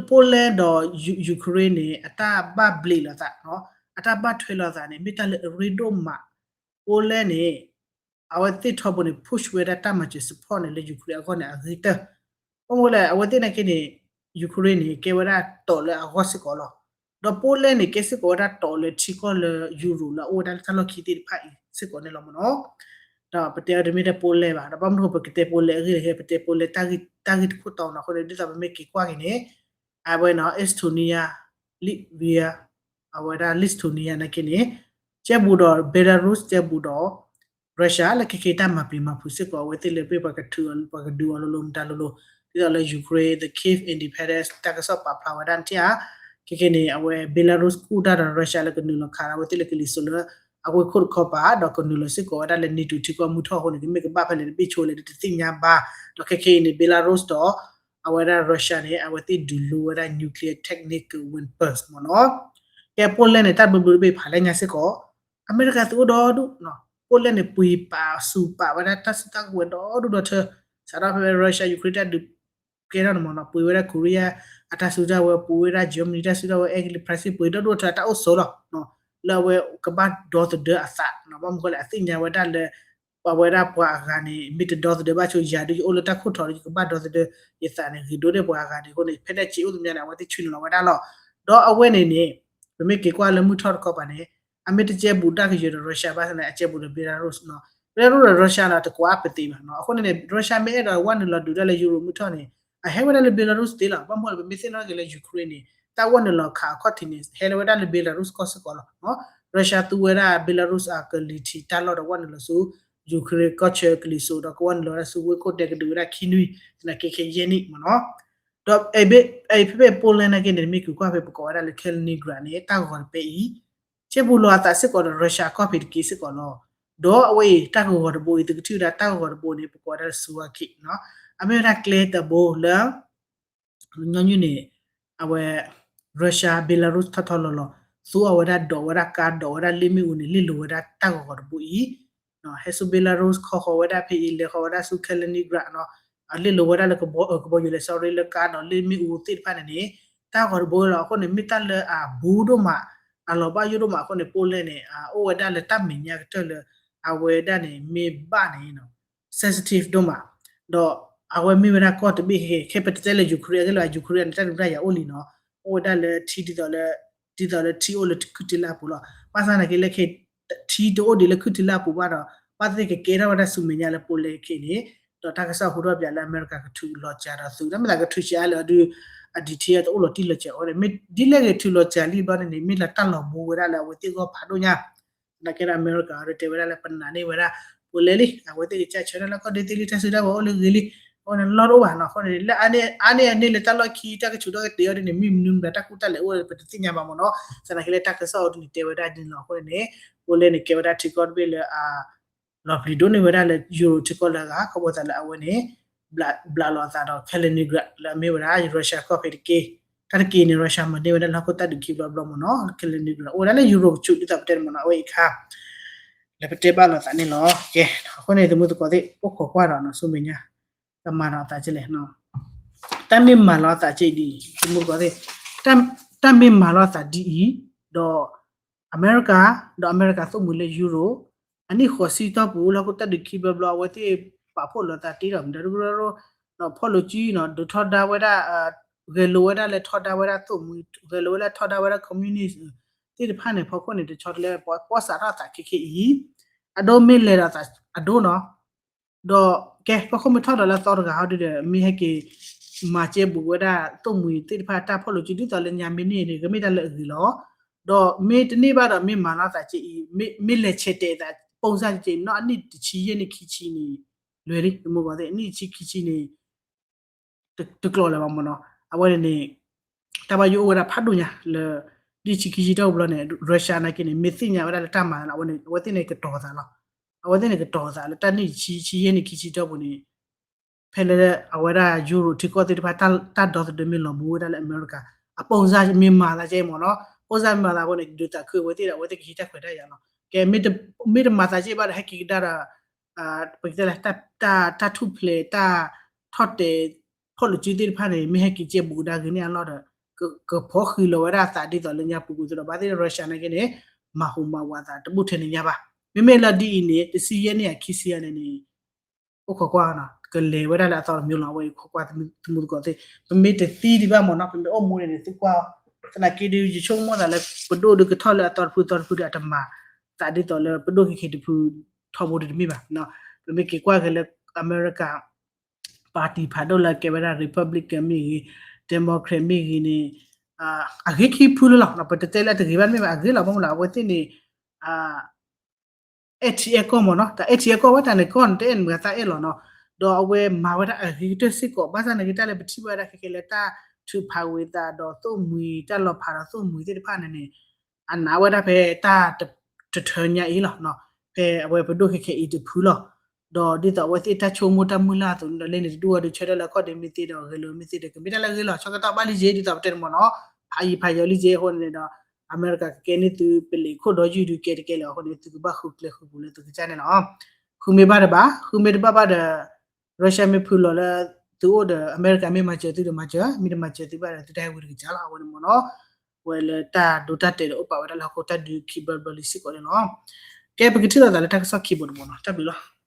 Poland ဒီး Ukraine န့ၣ် အတၢ်ဘၣ်ဘျ့းလိာ်သး, အတၢ်ဘၣ်ထွဲလိာ်သးန့ၣ် မ့ၢ်တၢ်လၢအရ့ဒိၣ်မး, Poland န့ၣ် အဝဲသ့ၣ်ထီဘိန့ၣ် push ဝဲဒၣ်တၢ်မၤစၢၤ support န့ၣ်လၢ Ukraine အဂီၢ်န့ၣ် အဂ့ၤကတၢၢ်, ဘၣ်မနုၤလဲၣ် အဝဲသ့ၣ်နာ်က့န့ၣ် Ukraine န့ၣ် ကဲဝဲဒၣ်တီၤလၢအဂီၢ်စ့ၢ်ကီးလီၤ. ဒီး Poland န့ၣ် ကဲစ့ၢ်ကီးဝဲဒၣ်တီၤလၢထံကီၢ်လၢ Euro လၢအအိၣ်ဝဲဒၣ်လၢတၢ်လီၢ်ခံသ့ၣ်တဖၣ်အံၤစ့ၢ်ကီးန့ၣ်လီၤမ့ၢ်နီၤ. ဒီးပတဲအီၤတမ့ၢ်ထဲ Poland ဘၣ်, ဒီးဘၣ်မနုၤပကတဲ Poland အဂ့ၢ်လဲၣ် ပတဲ Poland တၢ်ဂ့ၢ်တခိၣ်တီနီၤအဃိန့ၣ် ဒ်သိးပမ့ၢ်က့ၤကွၢ်က့ၤန့ၣ် အဝဲနီၤ Estonia, Latvia, အဝဲဒၣ် Lithuania နာ်က့န့ၣ် ကဲဘူးဒီး Belarus ကဲဘူးဒီး Russia လၢခဲခဲအံၤတၢ်မၤပျံၤမၤဖုးစ့ၢ်ကီး အဝဲသ့ၣ်လၢပှၤကထုး ပှၤကဒုးအီၤလိၤလိၤမတၤလိၤလိၤ, ဒ်သိးလၢ Ukraine, the Kyiv independence တၢ်ကစီၣ်ပာ်ဖျါဝဲဒၣ်န့ၣ်ဧါ, ခဲခဲန့ၣ် အဝဲ Belarus ကူၣ်တၢ်ဒီး Russia လၢကနုာ်လီၤခးဒီးအဝဲသ့ၣ်လၢကလံၤစိးလၢ အဝ့ၢ်ခိၣ်တခီပၤ ဒီးကနုာ်လီၤစ့ၢ်ကီးဝဲဒၣ်လၢ NATO ထံကီၢ်မုၢ်ထီၣ်အဃိန့ၣ် ကမ့ၢ်ကဘၣ်ဖဲလဲၣ်တဘ့ၣ်ဆိလဲၣ်တသ့ၣ်ညါဘၣ်, ဒီးခဲခဲအံၤန့ၣ် Belarus ဒီး အဝဲဒၣ် Russia န့ၣ် အဝဲသ့ၣ်ဒုးလိဝဲဒၣ် nuclear technical weapons မ့ၢ်နီၤ. ကဲ Poland န့ၣ် တၢ်ဘျုးဘျုးတဘ့ၣ်ဖးလဲၢ်ညါစ့ၢ်ကီး အမဲရကၤသုးအိၣ်ဒီဒူၣ်, Poland န့ၣ် ပှ့ၤပာ်စူၤပာ်ဝဲဒၣ်တၢ်စုတၢ်ကဝဲၤဒီဒူၣ်ဒီထၢ, စးထီၣ်ဖဲ Russia Ukraine တၢ်ဒုးကဲထီၣ်န့ၣ်မ့ၢ်နီၤ ပှ့ၤဝဲဒၣ် Korea အတၢ်စုတၢ်ဝဲၤ ပှ့ၤဝဲဒၣ် Germany တၢ်စုတၢ်ဝဲၤ အဲကလံး France ပှ့ၤဒီဒူၣ်ဒီထၢအတၢ်အိၣ်ဆိးလီၤ, လၢအဝဲကဘၣ်ဒီသဒၢအသး, ဘၣ်မနုၤဃိလဲၣ် အသ့ၣ်ညါဝဲဒၣ်လၢ ပှၤဝဲဒၣ်ပှၤအဂၤန့ၣ် မ့ၢ်တဒီသဒၢဘၣ်ဆိ ယၤဒုးယအိၣ်လၢတၢ်ခိၣ်ထီၣ်ဒီး ယကဘၣ်ဒီသဒၢယသးန့ၣ် ဂ့ၤဒိၣ်န့ၢ်ပှၤအဂၤန့ၣ်အဃိန့ၣ် ဖဲဒၣ်စ့အိၣ်သမျၣ်န့ၣ် အဝဲသ့ၣ်ဆှၢနုာ်လီၤဝဲဒၣ်လီၤ. ဒီးအဝဲန့ၣ်န့ၣ် ပမ့ၢ်က့ၤကွၢ်လၢမုၢ်ထီၣ်တခီပၤန့ၣ် အမ့ၢ်တကဲဘူးဒၣ်ကယဲၢ်ဒီး Russia ဘၣ်ဆၣ်န့ၣ် အကဲဘူးဒီး Belarus နီၤ, Belarus ဒီး Russia နီၤ တကွၢ်ပသ့ဘၣ်နီၤ, အဃိန့ၣ်န့ၣ် Russia မ့ၢ်အဲၣ်ဒိးဝဲနုာ်လီၤဒုးတၢ်လၢ Euro မုၢ်ထီၣ်န့ၣ် အဟဲဝဲဒၣ်လၢ Belarus သ့လီၤ, ဘၣ်မနုၤလဲၣ် ပမ့ၢ်သ့ၣ်နီၣ်က့ၤလၢ Ukraine န့ၣ် တၢ်ဝဲနုာ်လီၤခးအခီၣ်ထံးန့ၣ် ဟဲလၢဝဲဒၣ်လၢ Belarus ကီၢ်စ့ၢ်ကီးလီၤ. Russia သူဝဲဒၣ် Belarus အကလံၤထံးတၢ်လီၢ်ဒီးဝဲနုာ်လီၤဆူ Ukraine ကီၢ်ဆၢကလံၤစိးဒီးကဝဲနုာ်လီၤဝဲဒၣ်ဆူဝ့ၢ်ခိၣ်ဒဲကဒုးဝဲဒၣ်ခံနွံ သနာ်က့ခဲယဲၢ်နံၣ်မ့ၢ်နီၤ. ဒီးဖဲ Poland နာ်က့န့ၣ် မ့ၢ်က့ၤကွၢ်ဖဲပကိးဝဲဒၣ်လၢ Kaliningrad န့ၣ် တၢ်ဂီၤတပဲအံၤ ကဲဘူးလိာ်အသးစ့ၢ်ကီးဒီး Russia ကီၢ်ဖံးတက့ၢ်စ့ၢ်ကီးလီၤ. ဒီးအဝဲအံၤ တၢ်ဂီၤတဘိအံၤ သုကထံၣ်ဝဲဒၣ်တၢ်ဂီၤတဘိန့ၣ် ပကိးဝဲဒၣ်လၢ Suwalki နီၤ, အမ့ၢ်ဝဲဒၣ်ကျဲတဘိလၢ ညီနုၢ်န့ၣ် အဝဲ Russia Belarus ထီၣ်ထီၣ်လီၤလီၤ သူအီၤဝဲဒၣ်ဒိးဝဲဒၣ်ကါ ဒိးဝဲဒၣ်လ့ၣ်မ့ၣ်အူန့ၣ် လ့ၣ်လိၤဝဲဒၣ်တၢ်ဂီၤဂီၤတဘိအံၤ, ဟဲဆူ Belarus ခီဃီၤဝဲဒၣ်ဖဲအံၤ လဲၤဃီၤဝဲဒၣ်ဆူ Kaliningrad နီၤ, လ့ၣ်လိၤဝဲဒၣ်လၢကဘီ ကဘီယူၤလဲၣ် sorry လၢကါဒီးလ့ၣ်မ့ၣ်အူသ့ၣ်တဖၣ်န့ၣ်န့ၣ် တၢ်ဂီၤတဘိလီၤ. အဃိန့ၣ် မ့ၢ်တၢ်လၢအဘူးဒိၣ်မး အလီၤဘၣ်ယိၣ်ဒိၣ်မးအဃိန့ၣ် Poland န့ၣ် အိၣ်ဝဲဒၣ်လၢတၢ်မဲာ်ညါကတၢၢ်လၢ အဝဲဒၣ်န့ၣ် မ့ၢ်ဘၣ်န့ၣ် sensitive ဒိၣ်မး, ဒီးအဝဲမ့ၢ်ဝဲဒၣ်ကီၢ်တဘ့ၣ် ခဲပတဲတဲလၢ Ukraine အဂ့ၢ်လီၤ Ukraine န့ၣ် တၢ်ဒုးတၢ်ယၤအိၣ်လံနီၤ, အိၣ်ဝဲဒၣ်လၢထံဒ်သိးလၢ ဒ်သိးလၢထံအိၣ်လၢခုၣ်ထံလၢအပူၤလီၤ. ဘၣ်ဆၣ်သနာ်က့လၢခဲ ထံတအိၣ်ဒံးလၢခုၣ်ထံလၢအပူၤဘၣ်ဒီး ဘၣ်သ့ၣ်ကကဲထီၣ်ဝဲဒၣ်ဆူမဲာ်ညါလၢ Poland ခဲအံၤန့ၣ်, ဒီးတၢ်ကစီၣ်ဟူထီၣ်ပၠးလၢအမဲရကၤကထုးလီၤစှၤဒီးသုး တၢ်မ့ၢ်သးကထုးစှၤလၢအဒုး အ detail တအိၣ်လီၤတံၢ်လီၤဆဲးအီၤန့ၣ် မ့ၢ်ဒ်လဲၣ်ဂ့ၤထုးလီၤစှၤလံဘျီန့ၣ်န့ၣ် မ့ၢ်လၢတၢ်လီၤမူဝဲဒၣ်လၢအဝဲသ့ၣ်ဂီၢ်ဖးဒိၣ်ညါ သနာ်က့ဒီးအမဲရကၤဒီးတဲဝဲဒၣ်လၢပနာ်န့ၢ်ဝဲဒၣ် Poland လံ အဝဲသ့ၣ်ကစၢ်ဆၢထၢၣ်လၢကီၢ်ဒ်သ့ၣ်လံ တၢ်စုတၢ်ဝဲၤအိၣ်လၢဂ့ၤလံ, အဃိန့ၣ်လီၢ်တအိၣ်ဘၣ်နီၤ, အဃိန့ၣ် လၢအါန့ၢ်အါန့ၢ်အန့ၣ်လၢတၢ်လီၢ်ခံ တၢ်ကဆူးတၢ်ကတဲာ်အီၤဒ်န့ၣ် မ့ၢ်မနုၤမတၤတၢ်ကူၣ်တၢ်လဲၤအိၣ်ပတသ့ၣ်ညါဘၣ်မ့ၢ်နီၤ, သနာ်က့လၢတၢ်ကစီၣ်အီၤဒ်န့ၣ်တဲဝဲဒၣ်ဒ်န့ၣ်လီၤ. အဃိန့ၣ်န့ၣ် Poland န့ၣ် ကဲဝဲဒၣ်ထံကီၢ်တဘ့ၣ်လၢအ လီၤပျံၤဒိၣ်န့ၢ်ဝဲဒၣ်လၢ Euro ထံကီၢ်လၢအဂၤ ခီဖျိသးလၢအဝဲန့ၣ် ဘျးလီၤအသးဒီး Kaliningrad လၢအမ့ၢ်ဝဲဒၣ် Russia ကီၢ်ဖဲတက့ၢ်. တၢ်တက့ၢ်န့ၣ် Russia မၤန့ၢ်ဝဲဒၣ်လၢဟီၣ်ခိၣ်တၢ်ဒုးခံဘျီဘျီမ့ၢ်နီၤ Kaliningrad အိၣ်ဝဲဒၣ်လၢ Euro ကဆူးဒ်သိးပတဲန့ၣ်မ့ၢ်နီၤ အဝဲအံၤအခါ လၢပတဲဘၣ်လိာ်သးန့ၣ်လီၤ. ကဲ အဃိန့ၣ် သုးမုၢ်သကိးသ့ၣ် အိၣ်ခိးကွၢ်ဒီးနီၤ ဆူမဲာ်ညါ ကမၤဒီးအသးကလဲၣ် တၢ်မ့ၢ်မၤလီၤအသးကဲဒ်အံၤ သုးမုၢ်သကိးသ့ၣ် တၢ်မ့ၢ်မၤလီၤအသးဒ်အံၤ ဒီး အမဲရကၤ ဒီးအမဲရကၤသိၣ်မှံၤလၢ Euro အနံၣ်ဃိးဆံတီၢ်ပူၤ လၢဟီၣ်ခိၣ်တၢ်ဒုးခံဘျီဘျီ အဝဲသ့ၣ်ပာ်ဖှိၣ်လိာ်သးတ့ဒီး မတၤဒိၣ်ဒိၣ် ဒီးဖီၣ်လိာ်စုနီၤ ဒုးထီဒါဝဲဒၣ် ဂဲၤလိာ်ဝဲဒၣ်လၢထီဒါဝဲဒၣ်သိၣ်မှံၤ ဂဲၤလိာ်ဝဲလၢထီဒါဝဲဒၣ် communist သ့ၣ်တဖၣ်န့ၣ် ဖီခိၣ်န့ၣ် တဆီတလဲ ပီၣ်စးထီၣ်သးခဲခဲအံၤ အဒိမ့ၢ်လဲၤဒီးသးအဒိနီၤ ဒီးကဲ ဖီခိၣ်မ့ၢ်ထီၣ်ဒီးလၢအသီတဂၤဟီဒ်ဒီး မ့ၢ်ဟဲက့ၤ မၤစဲဘူးဝဲဒၣ်သိၣ်မှံၤသ့ၣ်တဖၣ်တၢ်ဖီၣ်လိာ်စု ဒ်သိးလၢညါမ့ၢ်န့ၢ်န့ၣ် ကမ့ၢ်တၢ်လၢအဂ့ၤလီၤ. ဒီးမ့ၢ်တန့ၢ်ဘၣ်ဒီးမ့ၢ်မၤလီၤသးကဲအံၤ မ့ၢ်လဲၤဆဲးတဲာ်သး ပိၢ်စၢ်ကဲအံၤ နီၢ်အနံၣ်တဆံယဲၢ်နံၣ်ခံဆံန့ၣ် လွဲၤလံ သုးမုၢ်သကိးသ့ၣ် အနံၣ်တဆံခံဆံန့ၣ် တကျိၤလၢၤဘၣ်မ့ၢ်နီၤ အဝဲန့ၣ်န့ၣ် တၢ်ဘၣ်ယိၣ်အိၣ်ဝဲဒၣ်ဖးဒိၣ်ညါလၢ နံၣ်ဆံခံဆံတီၢ်ပူၤဘျီန့ၣ် Russia နာ်က့န့ၣ် မ့ၢ်သ့ၣ်ညါဝဲဒၣ်လၢတၢ်မၤလီၤ အဝဲသ့ၣ်န့ၣ်ကတီၤသးလီၤ. အဝဲသ့ၣ်န့ၣ်ကတီၤသးလၢတၢ်နံၣ်ဆံ ဆံယဲၢ်နံၣ်ခံဆံတီၢ်ပူၤန့ၣ် ဖဲလၢအဝဲဒၣ် Euro ထံကီၢ်သ့ၣ်တဖၣ် တၢ်ဒီသဒၢမ့ၢ်လီၤမူဝဲဒၣ်လၢအမဲရကၤ အပိၢ်စၢ်မ့ၢ်မၤသးကဲမ့ၢ်နီၤ ပိၢ်စၢ်မ့ၢ်မၤသးအဃိန့ၣ် ဒုးသးခုအဝဲသ့ၣ်ဒီး အဝဲသ့ၣ်ကဟံးတၢ်ခွဲးတၢ်ယာ်လီၤ. ကဲ မ့ၢ်တမၤသးကဲဘၣ်ဒီး ဟဲက့ၤကဒါဒီး ပကတဲလၢ တၢ်ထူၣ်ဖျဲး တၢ်ထီၣ်တဲာ် ဖီၣ်လိာ်စုသ့ၣ်တဖၣ်န့ၣ် မ့ၢ်ဟဲက့ၤကဲဘူးကဒါဂ့ၤန့ၢ်အလီၢ်ဒီး ကဖီၣ်ဃံးလီၤဝဲဒၣ်အသးဒ်သိးလၢညါပူၤကွံာ်သဒီး ဘၣ်သ့ၣ် Russia နာ်က့န့ၣ် မၤဟူးမၤဝးသးတဘူၣ်ထဲန့ၣ်ညါဘၣ်. မ့မ့ၢ်လၢဒ်အံၤန့ၣ် တဆံယဲၢ်နံၣ်အခံဆံယဲၢ်နံၣ်န့ၣ် အိၣ်ခိးကွၢ်နီၤ ကလဲၤဝဲဒၣ်လၢအသီတမံၤလီၤ အဝဲအံၤခိးကွၢ်သုးမုၢ်သကိးသ့ၣ် ပမ့ၢ်တသံဒံးဘၣ်မ့ၢ်နီၤ ပမ့ၢ်အိၣ်မူန့ၣ်န့ၣ် သုကွၢ် သနာ်က့ဒီး ယဆိကမိၣ်သးလၢ ပဒိၣ်ဒုးကထီၣ်လၢအသီတဖုသီတဖုဒီး အတမၤသးဒ်သိးလၢပဒိၣ်ခဲခဲတဖု ထီဘိတမ့ၢ်ဘၣ်. ပမ့ၢ်က့ၤကွၢ်က့ၤလၢ အမဲရကၤ party ဖးဒိၣ်လၢကဲဝဲဒၣ် Republican မ့ၢ်ဂ့ၤ Democrat မ့ၢ်ဂ့ၤန့ၣ် အဂ့ၤခံဖုလၢလီၤ ပတတဲလၢတဂ့ၤဘၣ်တမ့ၢ်ဘၣ် အဂ့ၤလီၤ ဘၣ်မနုၤလၢအဝဲသ့ၣ်န့ၣ် အဲၣ်ထံအဲၣ်ကီၢ်မ့ၢ်နီၤ တၢ်အဲၣ်ထံအဲၣ်ကီၢ်ဝဲတၢ်န့ၣ်ကီၢ်န့ၣ် တအဲၣ်နမတၤသးအဲၣ်လီၤနီၤ ဒီးအဝဲမၤဝဲဒၣ်အဂ့ၤကတၢၢ်စ့ၢ်ကီး ဘၣ်ဆၣ်သနာ်က့တၢ်လၢပထံၣ်ဘၣ်ဝဲဒၣ်ခဲခဲလၢတၢ်ထုးဖးဝံၤသးဒီးသိၣ်မှံၤ တၢ်လီၤဖးဒီးသိၣ်မှံၤသ့ၣ်တဖၣ်န့ၣ်န့ၣ် အနာ်ဝဲဒၣ်ဖဲတၢ်တထၢညါအံၤလီၤ ဖဲအဝဲပဒိၣ်ခဲခဲအံၤတဖုလီၤ. ဒီးဒ်သိးအဝဲသ့ၣ်တၢ်ဆိကမိၣ်တၢ်မုၢ်လၢ်အသိးန့ၣ်ဒီး လဲန့ၣ်တဒူၣ်ဝဲဒုးဆၢထၢၣ်လၢအခီၣ်ဒ့မ့ၢ်သ့ဒီးဂဲၤလိာ်မ့ၢ်သ့ဒီး ကမ့ၢ်တၢ်လၢအဂ့ၤလီၤ ဆၢကတီၢ်ဘၣ်လံက့ ဒ်သိးပတဲန့ၣ်မ့ၢ်နီၤ ဖးယံၤဖးယီၤလံက့ အဃိန့ၣ်ဒီး အမဲရကၤကကဲန့ၢ်သုပလံးခိၣ်ဒီယုၢ်ဒုးကဲတကဲလၢၤအဃိန့ၣ် သုကဘၣ်ဃုကျဲဃုပူၤလၢသုကစၢ်န့ၣ်လီၤ. ဃုမ့ၢ်ဘၣ်တဘၣ် ဃုမ့ၢ်တဘၣ်ဘၣ်ဒီး Russia မ့ၢ်ဖုလီၤလၢ သုအိၣ်ဒီး အမဲရကၤမ့ၢ်မၤစၢၤသုဒီးမၤစၢၤ မ့ၢ်တမၤစၢၤသုဘၣ်ဒီး သုတၢ်ဟဲဝံတကစၢ်လီၤ အဝဲန့ၣ်မ့ၢ်နီၤ ဝဲလၢတၢ်ဒိတၢ်တဲာ်ဒီးအိၣ်ပာ်ဝဲဒၣ်လၢဟီၣ်ခိၣ်တၢ်ဒုးခံဘျီဘျီလံစ့ၢ်ကီးန့ၣ်လီၤ. ကဲ ပကထံၣ်လိာ်သးလၢတၢ်ကစီၣ်ခံဘိတဘိနီၤ တၢ်ဘျုးလီၤ.